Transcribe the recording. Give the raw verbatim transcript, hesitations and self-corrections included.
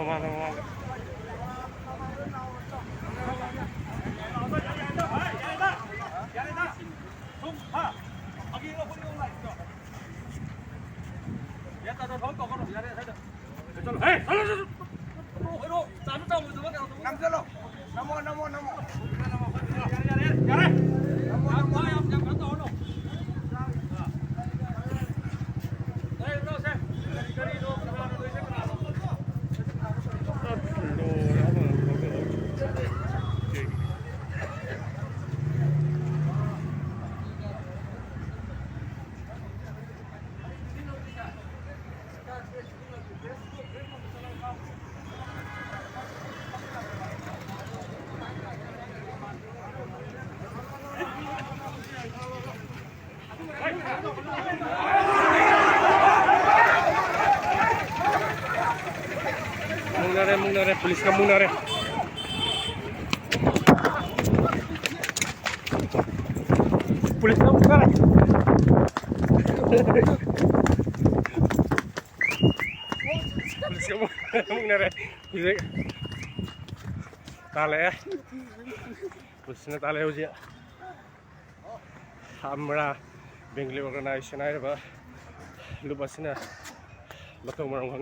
ꯃꯃꯥꯡꯗ, ꯃꯃꯥꯡꯗ꯫ ꯅꯝꯁꯤꯜꯂꯣ꯫ ꯅꯝꯃꯣ, ꯅꯝꯃꯣ, ꯅꯝꯃꯣ꯫ ꯌꯥꯔꯦ, ꯌꯥꯔꯦ, ꯌꯥꯔꯦ꯫ ꯅꯝꯃꯣ, ꯅꯝꯃꯣ꯫ ꯌꯥꯝ, ꯌꯥꯝ ꯀꯩꯅꯣ ꯇꯧꯔꯅꯨ꯫ ꯃꯨꯛꯅꯔꯦ, ꯃꯨꯛꯅꯔꯦ, ꯄꯨꯂꯤꯁꯀ ꯃꯨꯛꯅꯔꯦ꯫ ꯄꯨꯂꯤꯁꯀ ꯃꯨꯛꯅꯔꯦ꯫ ꯄꯨꯂꯤꯁꯀ ꯃꯨꯛ-, ꯃꯨꯛꯅꯔꯦ꯫ ꯍꯧꯖꯤꯛ ꯇꯥꯜꯂꯛꯑꯦ꯫ ꯄꯨꯂꯤꯁꯅ ꯇꯥꯜꯂꯛꯑꯦ ꯍꯧꯖꯤꯛ꯫ ꯑꯃꯔꯥ ꯕꯦꯡꯒꯂꯤ ꯑꯣꯔꯒꯅꯥꯏꯖꯦꯁꯟ ꯍꯥꯏꯔꯤꯕ ꯂꯨꯞ ꯑꯁꯤꯅ ꯃꯊꯧ ꯃꯔꯝ ꯈꯪꯗꯦ꯫